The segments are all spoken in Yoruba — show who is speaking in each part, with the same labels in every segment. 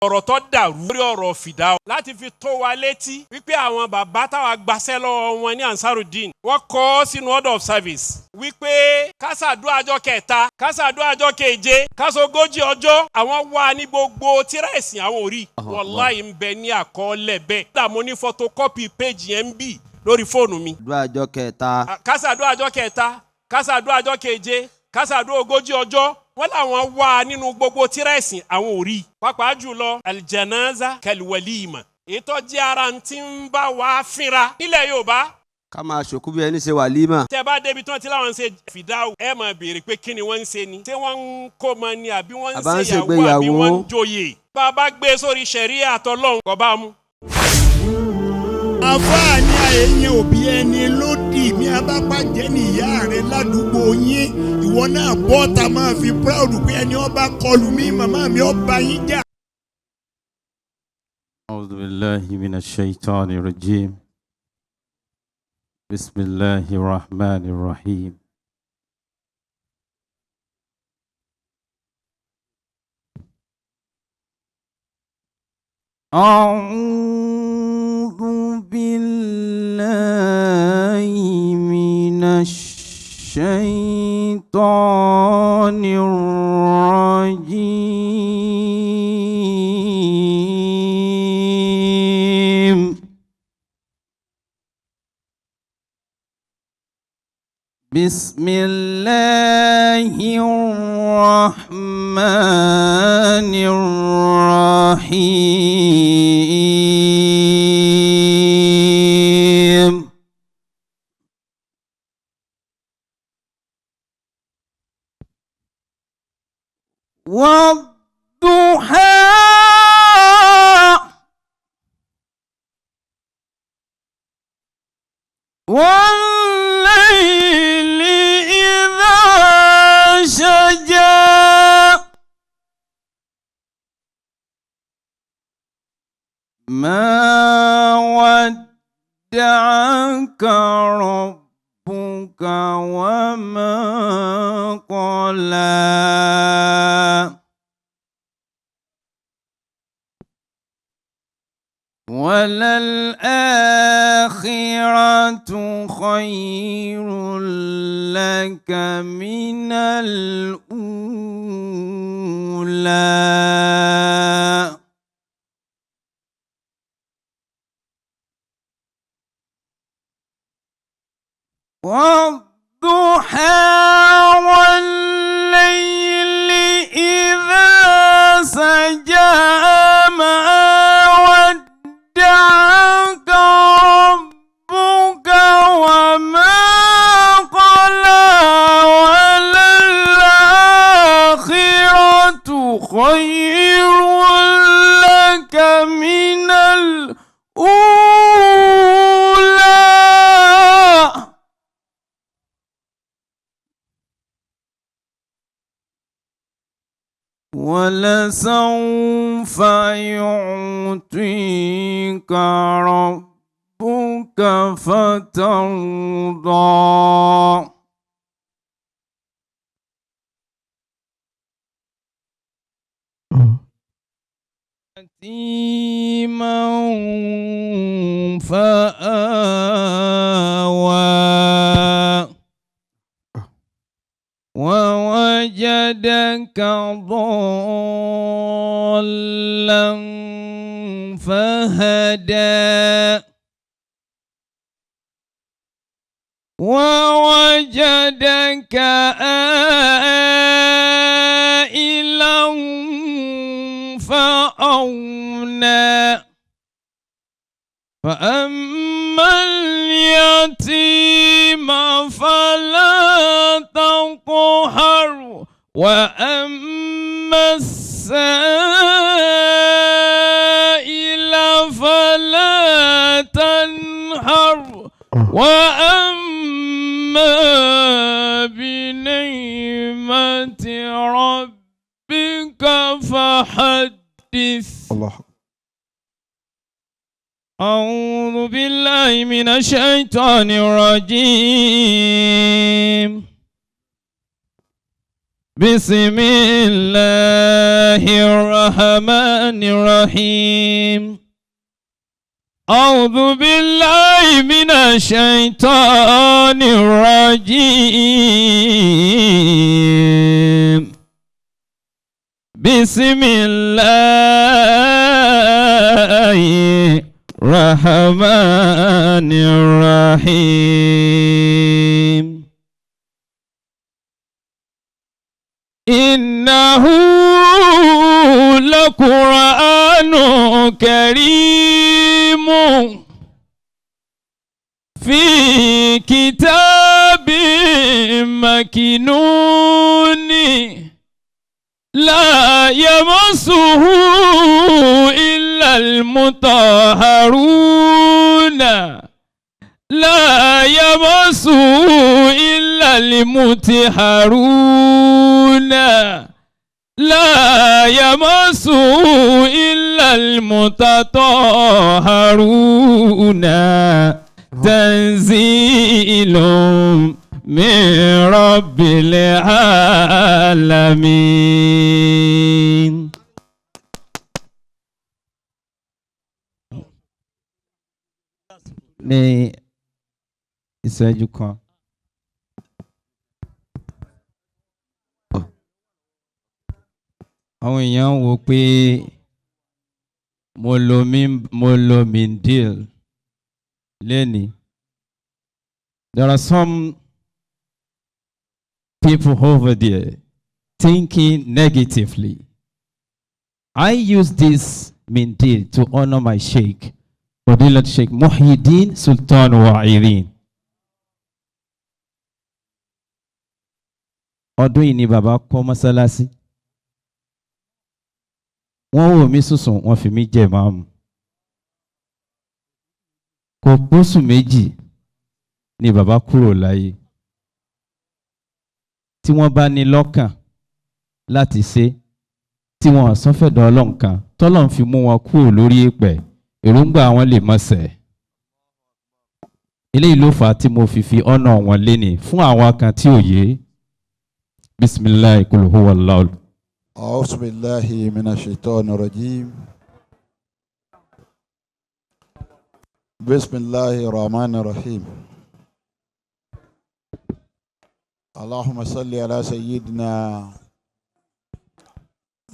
Speaker 1: Ọ̀rọ̀ tó dàrú lórí ọ̀rọ̀ fìdá láti fi tó wa létí wípé àwọn bàbá táwa gbaṣẹ́ lọ́wọ́ wọn ní Ansarudeen, wọ́n kọ ọ́ sínú order of service wípé kásàdúrà ọjọ́ kẹta, kásàdúrà ọjọ́ keje, kásogójì ọjọ́. Àwọn wà ní gbogbo tírà ẹ̀sìn, àwọn ò rí. Wàláhì, ń bẹ ní àkọọ́lẹ̀ bẹ́ẹ̀. Dààmú ní photocopy page yẹn ń bì lórí fóònù mi.
Speaker 2: Àdúrà ọjọ́ kẹta.
Speaker 1: Kásàdúrà ọjọ́ kẹta, kásàdúrà ọjọ́ keje, kásàdúrà 40 ọjọ́, wọ́n làwọn wà nínú gbogbo tírà ẹ̀sìn, àwọn ò rí. Pàápàá jùlọ aljanaza kalwalima, ètò jẹ́ ara ti ń bá wa fínra nílẹ̀ Yorùbá.
Speaker 2: Ká máa ṣòkú bí ẹni ṣe wàlímà.
Speaker 1: Tẹ́ bá débi tí wọ́n ti láwọn ń ṣe fìdáwò, ẹ máa béèrè pé kí ni wọ́n ń ṣe ni? Ṣé wọ́n ń kó mọ ni, àbí wọ́n ń
Speaker 2: Àbá ń
Speaker 1: ṣèyàwó, àbí
Speaker 2: ṣègbéyàwó.
Speaker 1: wọ́n ń joyè? Bá a bá gbé sórí ṣẹ̀ríà àtọlọ́hun, kò bá mu.
Speaker 3: Àfáàní àyẹ̀yẹ òbí ẹni lódì mi abápàjẹ́ ní ìyá rẹ ládùúgbò yín, ìwọ náà bọ́ta máa fi proud pé ẹni ọba kọlù mí, màmá mi ọba yín jà.
Speaker 4: أعوذ بالله من الشيطان الرجيم. بسم الله الرحمن الرحيم. أعوذ بالله من الشيطان الرجيم. بسم الله الرحمن الرحيم. والضحى والليل إذا سجى ما ودعك ربك وما قلى وللآخرة خير لك من الأولى. والضحى والليل إذا سجى ما ودعك ربك وما قلى وللآخرة خير لك من الأولى. ولسوف يعطيك ربك فترضى. يتيما فآوى ووجدك ضالا فهدى ووجدك عائلا فأغنى. فأما اليتيم فلا تقهر وأما السائل فلا تنهر وأما بنعمة ربك فحدث.
Speaker 3: Allah.
Speaker 4: أعوذ بالله من الشيطان الرجيم. بسم الله الرحمن الرحيم. أعوذ بالله من الشيطان الرجيم. بسم الله الرحمن الرحيم. إنه لقرآن كريم في كتاب مكنون لا يمسه إلا المطهرون لا يمسه إلا المطهرون لا يمسه إلا المتطهرون تنزيل من رب العالمين. Ní ìṣẹ́jú kan. Àwọn èèyàn ń wo pé mo lo mindil lẹ́ni. There are some people over there thinking negatively. I use this mindil to honor my sheikh, Fadilat Sheikh Muhyiddin Sultan Wa'irin. Ọdún yìí ni bàbá kọ́ mọ́sálásí. Wọ́n wò mí sùsùn, wọ́n fi mí jẹ ìmáàmù. Kò pósù méjì ni bàbá kúrò láyé. Tí wọ́n bá ní lọ́kàn láti ṣe, tí wọ́n sọ́fẹ̀dọ̀ Ọlọ́run kan, tọ́lọ́run fi mú wọn kúrò lórí èpẹ̀, èròǹgbà wọn lè mọ̀sẹ̀. Eléyìí ló fà á tí mo fi ọ̀nà wọn léni fún àwọn kan tí ò yé. Bisimilahi kul huwa Allahu.
Speaker 5: أعوذ بالله من الشيطان الرجيم. بسم الله الرحمن الرحيم. اللهم صل على سيدنا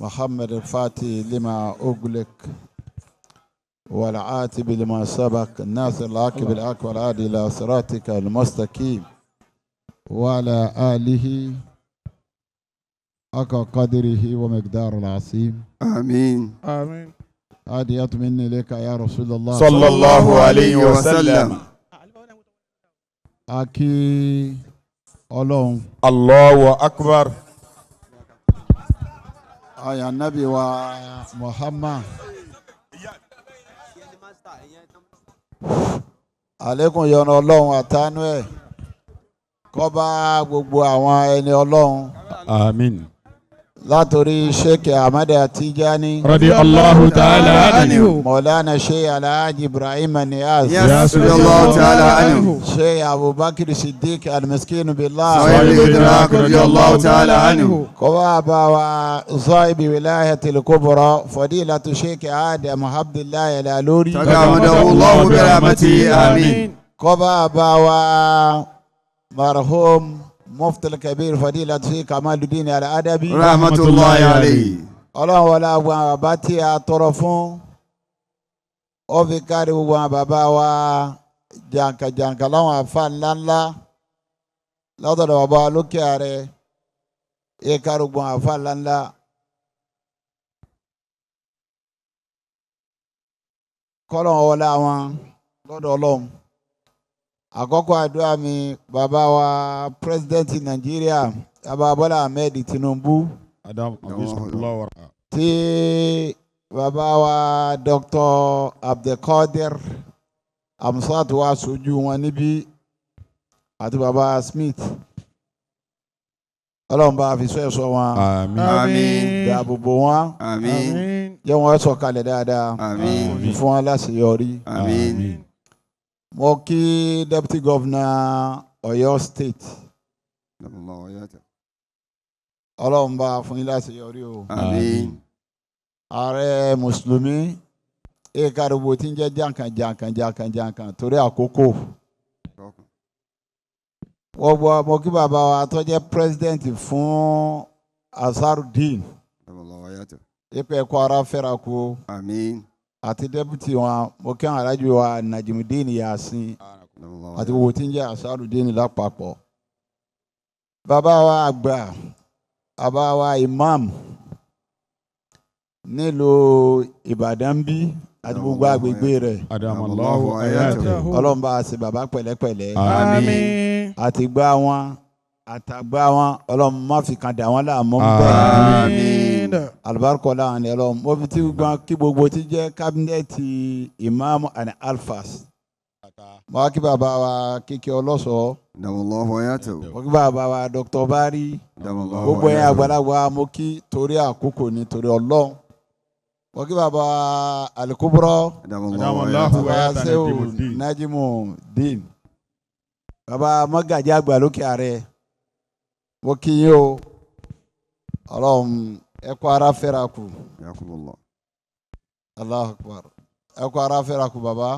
Speaker 5: محمد الفاتح لما أغلق والعاتب لما سبق الناصر العاقب الأكبر العادي إلى صراطك المستقيم وعلى آله حق قدره ومقدار العظيم.
Speaker 2: آمين.
Speaker 6: آمين.
Speaker 5: هدية مني لك يا رسول الله
Speaker 3: صلى الله عليه وسلم.
Speaker 5: Aki Ọlọ́run.
Speaker 3: Allahu akbar.
Speaker 5: Aya Nabi wa Muhammad. Àlékún yọ́nú Ọlọ́run àtànú ẹ̀ kó bá gbogbo àwọn ẹni Ọlọ́run.
Speaker 3: Àmín.
Speaker 5: Látòrí Sheikh Ahmad Tijani.
Speaker 3: Radiyallahu ta'ala anhu.
Speaker 5: Mọ̀lánà Sheikh Alhaji Ibrahim Niyaz.
Speaker 2: Radiyallahu ta'ala anhu.
Speaker 5: Sheikh Abubakar Siddiq Al-Miskin Billah.
Speaker 2: Sahib al-Idrak radiyallahu ta'ala anhu.
Speaker 5: Kó bá bá wa Sahibi Wilayatil Kubra Fadilatu Sheikh Adam Abdullahi Al-Aluri.
Speaker 2: Tagamadahu Allahu bi rahmatihi amin.
Speaker 5: Kó bá bá wa marhum Mufti al-Kabir Fadilatu Sheikh Kamaluddin Al-Adabi.
Speaker 2: Rahmatullahi alayhi.
Speaker 5: Ọlọ́run wọlé àwọn bàbá tí a tọrọ fún, ó fi kárí gbogbo àwọn bàbá wa jàǹkàjàǹkà láwọn àfa ńláńlá látọ̀dọ̀ bàbá wa lókè ààrẹ, yẹ kárí gbogbo àwọn àfa ńláńlá. Kọ́lọ́run wọlé àwọn lọ́dọ̀ Ọlọ́run. Àkọ́kọ́ àdúrà mi bàbá wa pírẹsidẹ́ǹtì Nàìjíríà bàbá Bọ́lá Ahmed Tinubu, tí bàbá wa Dr. Abdulkadir Amsat wa sojú wọn níbí àti bàbá Smith. Ọlọ́run bá fi sọ ẹ̀sọ́ wọn.
Speaker 2: Àmín.
Speaker 5: Dáàbò bò wọn.
Speaker 2: Àmín.
Speaker 5: Jẹ́ wọn sọ̀kalẹ̀ dáadáa.
Speaker 2: Àmín.
Speaker 5: Fún wọn láṣeyọrí.
Speaker 2: Àmín.
Speaker 5: Mo kí Deputy Governor Ọ̀yọ́ State. Ọlọ́run bá fún yín láṣeyọrí o.
Speaker 2: Àmín.
Speaker 5: Ààrẹ Mùsùlùmí èkàrúgbò tí ń jẹ́ jàǹkàn jàǹkàn jàǹkàn jàǹkàn torí àkókò. Wọ́n gbọ́ mo kí bàbá wa tó jẹ́ president fún Ansarudeen. Ipe ẹ̀kọ́ ara fẹ́ra kú.
Speaker 2: Àmín.
Speaker 5: Àti deputy wọn mo kí àwọn alájọ wa Najimudeen Yasin àti gbogbo tí ń jẹ́ Ansarudeen lápapọ̀. Bàbá wa àgbà, bàbá wa imam nílùú Ìbàdàn bí àti gbogbo agbègbè rẹ̀.
Speaker 3: Adamallahu ayatahu.
Speaker 5: Ọlọ́run bá a ṣe bàbá pẹ̀lẹ́pẹ̀lẹ́.
Speaker 3: Àmín.
Speaker 5: Àti gbá wọn àtàgbá wọn Ọlọ́run má fi kan dà wọ́n láàmú bẹ́ẹ̀.
Speaker 2: Àmín.
Speaker 5: Alibarika ọlọ́run ni Ọlọ́run mo fi ti gbọ́n kí gbogbo ti jẹ́ kábínẹ̀tì imam and alfas. Mo wá kí bàbá wa Kíkẹ́ Ọlọ́sọ̀ọ́.
Speaker 2: Adamallahu ayatahu.
Speaker 5: Mo kí bàbá wa Dr. Bari. Gbogbo yẹn àgbàlagbà mo kí torí àkókò ni torí Ọlọ́run. Mo kí bàbá Alikubro.
Speaker 3: Adamallahu
Speaker 5: Bàbá Sehu Najimudeen. Bàbá Mọ́gàjí àgbà lókè ààrẹ. Mo kí yín o. Ọlọ́run ẹ kú ara fẹ́ra kù. Allahu Akbar. Ẹ kú ara fẹ́ra kù bàbá.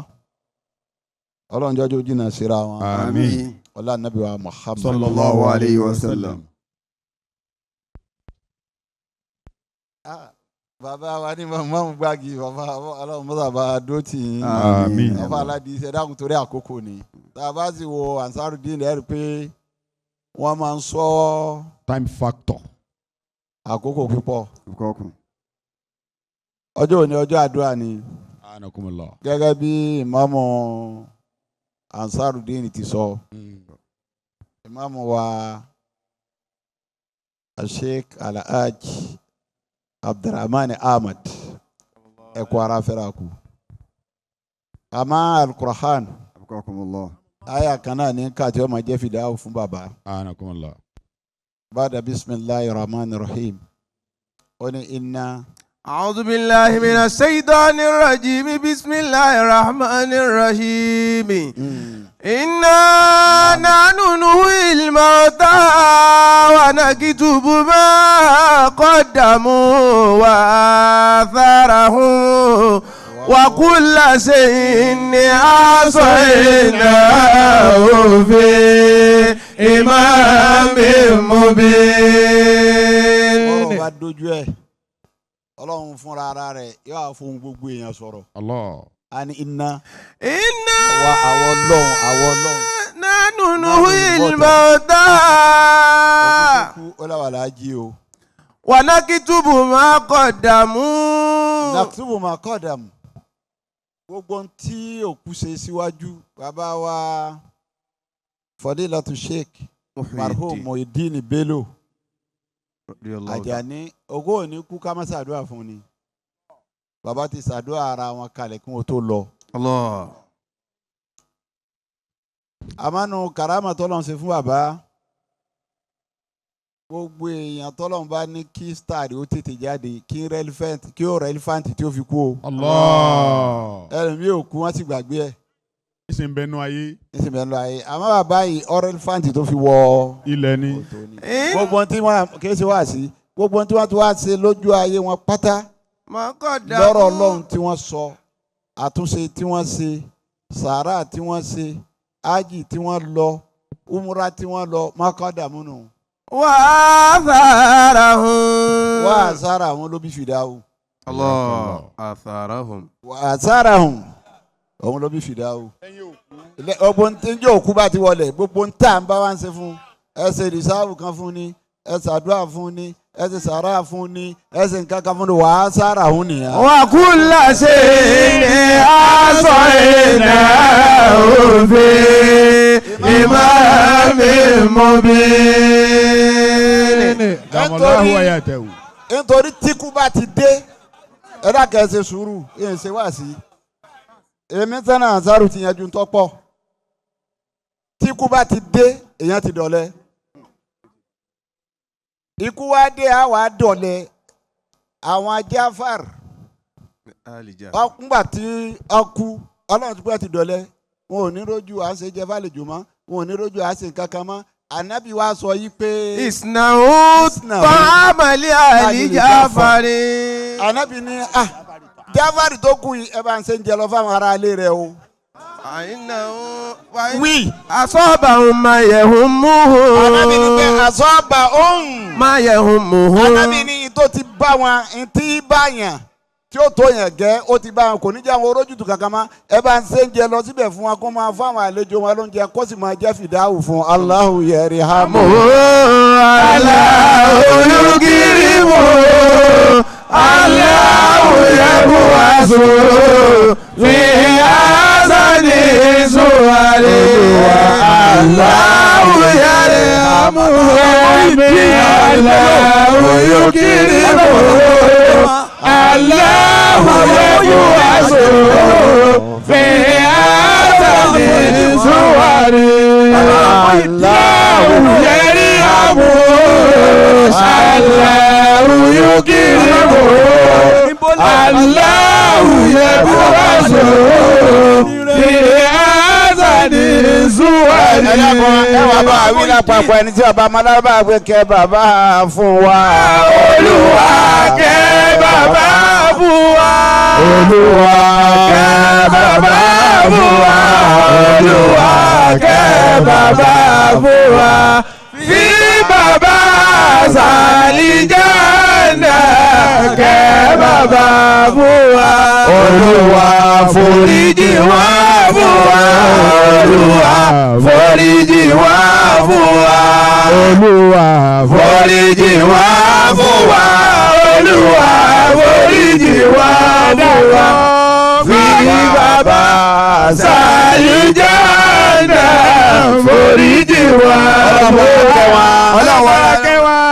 Speaker 5: Ọlọ́run jọjọ́ jìnnà síra wọn.
Speaker 2: Àmín.
Speaker 5: Ọlá nàbí wa Muhammad.
Speaker 2: Sallallahu alayhi wa sallam.
Speaker 5: Bàbá wa ní mọ̀mọ́ gbági bàbá Ọlọ́run mọ́tà bá dó tì yín.
Speaker 2: Àmín.
Speaker 5: Bàbá aládìí ṣe dáhùn torí àkókò ni. Tá a bá sì wo Ansarudeen ẹ̀ rí pé wọ́n máa ń sọ
Speaker 3: Time factor.
Speaker 5: àkókò púpọ̀. Ọjọ́ òní ọjọ́ àdúrà ni.
Speaker 3: Anakumullah.
Speaker 5: Gẹ́gẹ́ bí ìmáàmù Ansarudeen ti sọ. Ìmáàmù wa Sheikh Alhaj Abdulrahman Ahmad ẹ kú ara fẹ́ra kù. Àmọ́ Al-Qur'an aya kan náà ní káàtì ọmọ jẹ́ fìdáwò fún bàbá.
Speaker 3: Anakumullah.
Speaker 5: Bada bisimilahi rahman rahim. Ó ní inna.
Speaker 6: أعوذ بالله من الشيطان الرجيم بسم الله الرحمن الرحيم إنا نحن نحيي الموتى ونكتب ما قدموا وآثارهم وكل شيء أحصيناه في إمام مبين.
Speaker 5: Ọ̀rọ̀ bá dojú ẹ̀. Ọlọ́run fúnra ara rẹ̀ yóò wá fún gbogbo èèyàn sọ̀rọ̀.
Speaker 3: Allah.
Speaker 5: A ní iná.
Speaker 6: Iná.
Speaker 5: Àwọn Ọlọ́run àwọn Ọlọ́run.
Speaker 6: Nánú nuhil mauta.
Speaker 5: Òkú ọlọ́wàlá jí o.
Speaker 6: Wa nakitubu ma qaddamu.
Speaker 5: Nakitubu ma qaddamu. Gbogbo tí òkú ṣe síwájú bàbá wa Fadilatu Sheikh Marhum Muhyiddin Bello. Àjàní ogó òní kú ká má ṣàdúrà fún ni. Bàbá ti ṣàdúrà ara wọn kalẹ̀ kí wọ́n tó lọ.
Speaker 6: Allah.
Speaker 5: Àmánu karama tọ́lọ́n ṣe fún bàbá. Gbogbo èèyàn tọ́lọ́n bá ní kí star ó tètè jáde kí relevant kí ó relevant tí ó fi kú o.
Speaker 3: Allah.
Speaker 5: Ẹlòmíì ò kú wọ́n sì gbàgbé ẹ̀.
Speaker 3: Ìsìn bẹnu ayé.
Speaker 5: Ìsìn bẹnu ayé. Àmọ́ bàbá yìí ó relevant tó fi wọ.
Speaker 3: Ilẹ̀ ni.
Speaker 5: Gbogbo tí wọ́n kì í ṣe wá sí. Gbogbo tí wọ́n ti wá ṣe lójú ayé wọn pátá. Lọ́rọ̀ Ọlọ́run tí wọ́n sọ, àtúnṣe tí wọ́n ṣe, sàárà tí wọ́n ṣe, ájì tí wọ́n lọ, umura tí wọ́n lọ, mọ́kàndàmú nù.
Speaker 6: Wà á sára hùn.
Speaker 5: Wà á sára hùn ló bí fìdáwù.
Speaker 6: Allah àsàrà hùn.
Speaker 5: Wà á sára hùn òun ló bí fìdáwù. Ọgbọ́n tí ń jẹ́ òkú bá ti wọlé, gbogbo ń tà ń bá wá ń ṣe fún ẹ ṣe rìsáàfù kan fún ni, ẹ ṣàdúrà fún ni, ẹ ṣe sàrà fún ni, ẹ ṣe nǹkan kan fún ni, wà á sára hùn nìyẹn.
Speaker 6: Wà kúlà ṣe ní aṣọ iná òfin ìmáàmì mubin.
Speaker 5: Nítorí tíkú bá ti dé, ẹ dákẹ́ ẹ ṣe sùúrù, ẹ ṣe wá sí i. Èmi sẹ́nà Ansaru ti yanjú tó pọ̀. Tíkú bá ti dé, èèyàn ti dọ̀lẹ. Ikú wá dé, á wá dọ̀lẹ. Àwọn Jafar ńgbà tí a kú, Ọlọ́run ti pẹ́ ti dọ̀lẹ. Wọn ò ní rójú à ń ṣe jẹ fàlejò mọ́, wọn ò ní rójú à ń ṣe nǹkan kan mọ́. Ànábì wa sọ yìí pé.
Speaker 6: Isna'u ta'ama li ahli Jafari.
Speaker 5: Ànábì ní ah Jafari tó kù yìí ẹ bá ń ṣe ń jẹ lọ fáwọn ará ilé rẹ o. Wí.
Speaker 6: Asabahum ma yahummuhum.
Speaker 5: Ànábì ní pé àsọ́ọ̀bà òun.
Speaker 6: Ma yahummuhum.
Speaker 5: Ànábì ní tó ti bá wọn ntí bá yàn tí ó tó yàn gẹ́ ó ti bá wọn kò ní jẹ́ àwọn orójútu kankan mọ́ ẹ bá ń ṣe ń jẹ lọ síbẹ̀ fún wọn kó máa fáwọn àlejò wọn lóúnjẹ kó sì máa jẹ́ fìdáhù fún Allahu yarhamu.
Speaker 6: Allahu yukrimu. Allahu yab'asu fi ahsani suwari. Allahu yarhamu. Allahu yukrimu. Allahu yab'asu fi ahsani suwari. Allahu yarhamu. Allahu yukrimu. Allahu yab'asu fi ahsani suwari.
Speaker 5: Ẹ wá bá wí lápapọ̀ ẹni tí ọba Mọ́lábà gbé kẹ́ bàbá fún wa.
Speaker 6: Olúwa kẹ́ bàbá fún wa.
Speaker 5: Olúwa
Speaker 6: Kẹ́ bàbá fún wa. Olúwa kẹ́ bàbá fún wa. Fi bàbá sàlìjánà kẹ́ bàbá fún wa.
Speaker 5: Olúwa
Speaker 6: Foríjì wá fún wa. Olúwa foríjì wá fún wa.
Speaker 3: Olúwa
Speaker 6: Foríjì wá fún wa. Olúwa foríjì wá fún wa. Fi bàbá sàlìjánà foríjì wá fún wa.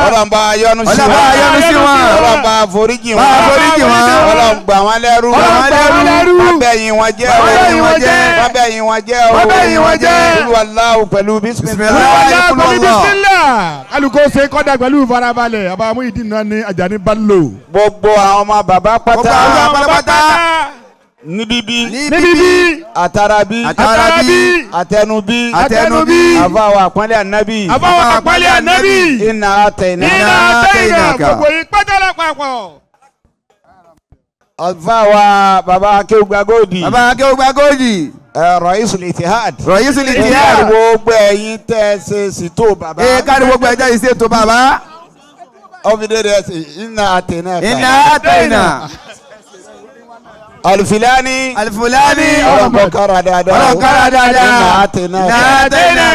Speaker 5: Ọlọ́run bá yọ́nú sí
Speaker 2: Ọlọ́run bá yọ́nú sí wọn.
Speaker 5: Ọlọ́run bá foríjì wọn.
Speaker 2: Bá foríjì wọn.
Speaker 5: Ọlọ́run gbà wọ́n lẹ́rú.
Speaker 2: Gbà wọ́n lẹ́rú.
Speaker 5: Má bẹ̀yìn wọn jẹ́ o.
Speaker 2: Má bẹ̀yìn wọn jẹ́.
Speaker 5: Má bẹ̀yìn wọn jẹ́ o.
Speaker 2: Má bẹ̀yìn wọn jẹ́.
Speaker 5: Olúwaláwo pẹ̀lú bísímillah.
Speaker 3: Bismillah. Alùkò ṣe kọ́dà pẹ̀lú ìfarabalẹ̀ àbá Muyideen náà ní Ajani Bello.
Speaker 5: Gbogbo àwọn ọmọ bàbá
Speaker 2: Gbogbo
Speaker 5: pátá.
Speaker 2: àwọn ọmọ pátá.
Speaker 5: Níbí bí.
Speaker 3: Níbí bí
Speaker 5: Àtàràbí.
Speaker 2: Àtàràbí.
Speaker 5: Àtẹnubí.
Speaker 2: Àtẹnubí.
Speaker 5: Àfàwọ̀ àpọ́nlé ànábì.
Speaker 3: Àbáwọ̀ àpálẹ̀ ànábì.
Speaker 5: Iná àtẹ̀yìnà.
Speaker 3: Iná àtẹ̀yìnà gbogbo yìí pátá lápapọ̀.
Speaker 5: Àfàwọ̀ bàbá Akéwùgbà Góòdì.
Speaker 2: Bàbá Akéwùgbà Góòdì.
Speaker 5: Raisul Ittihad.
Speaker 2: Raisul Ittihad.
Speaker 5: Gbogbo ẹ̀yin tẹ́ ẹ ṣe sìtò bàbá.
Speaker 2: Ee kárí gbogbo ẹja yìí ṣètò bàbá.
Speaker 5: Ọ̀fìdé rẹ̀ ṣe iná àtẹ̀yìnà.
Speaker 2: Iná àtẹ̀yìnà.
Speaker 5: Alifilani.
Speaker 2: Alifulani.
Speaker 5: Ọlọ́nkọ́ra dáadáa.
Speaker 2: Ọlọ́nkọ́ra dáadáa.
Speaker 5: Iná àtẹ̀yìnà.
Speaker 2: Iná àtẹ̀yìnà.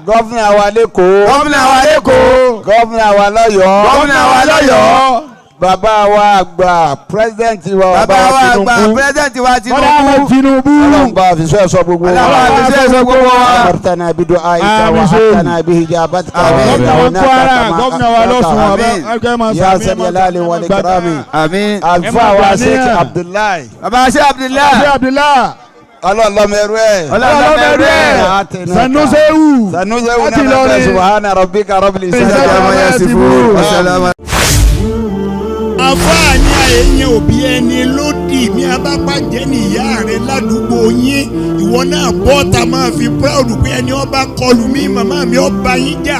Speaker 5: Gọ́fìnà wa l'Ékòó.
Speaker 2: Gómìnà wa l'Ékòó.
Speaker 5: Gọ́fìnà wa l'Ọ́yọ̀ọ́.
Speaker 2: Gómìnà wa l'Ọ́yọ̀ọ́.
Speaker 5: Bàbá wa àgbà pírẹ́sidẹ̀ntì wa
Speaker 2: Bàbá wa àgbà pírẹ́sidẹ̀ntì wa Tinubu.
Speaker 3: Tinubu.
Speaker 5: Ọlọ́run bá fi sọ ẹ̀sọ́ gbogbo wa.
Speaker 2: Ọlọ́run bá fi sọ ẹ̀sọ́ gbogbo wa.
Speaker 5: Amartana bidu'aika wa
Speaker 3: Àmín.
Speaker 5: atana bihijabatika wa
Speaker 2: Àmín.
Speaker 3: Gómìnà wa Kwara, gómìnà wa lọ́sùn,
Speaker 2: Àmín.
Speaker 5: Ya Zal-Jalali wal Ikrami.
Speaker 2: Àmín.
Speaker 5: Alfa wa Sheikh
Speaker 3: Ẹ máa
Speaker 5: Abdullahi.
Speaker 2: Bàbá Ṣé Abdullahi.
Speaker 3: Ṣé Abdullahi.
Speaker 5: Ọlọ́run lọ́mọ ẹrú ẹ̀.
Speaker 2: Ọlọ́run lọ́mọ ẹrú ẹ̀.
Speaker 3: Sanusewu.
Speaker 5: Sanusewu
Speaker 3: Láti
Speaker 5: náà
Speaker 3: Ìlọrin.
Speaker 5: bẹ subhana rabbika rabbil izzati
Speaker 2: Ìṣẹ́jú
Speaker 5: amma
Speaker 2: àmọ́
Speaker 5: yasifun.
Speaker 2: yasifun.
Speaker 3: Àfáàní àyẹ̀yẹ òbí ẹni lódì mi abápàjẹ́ níyà rẹ ládùúgbò yín ìwọ náà bọ́ta máa fi proud pé ẹni ọba kọlù mí màmá mi ọba yín jà.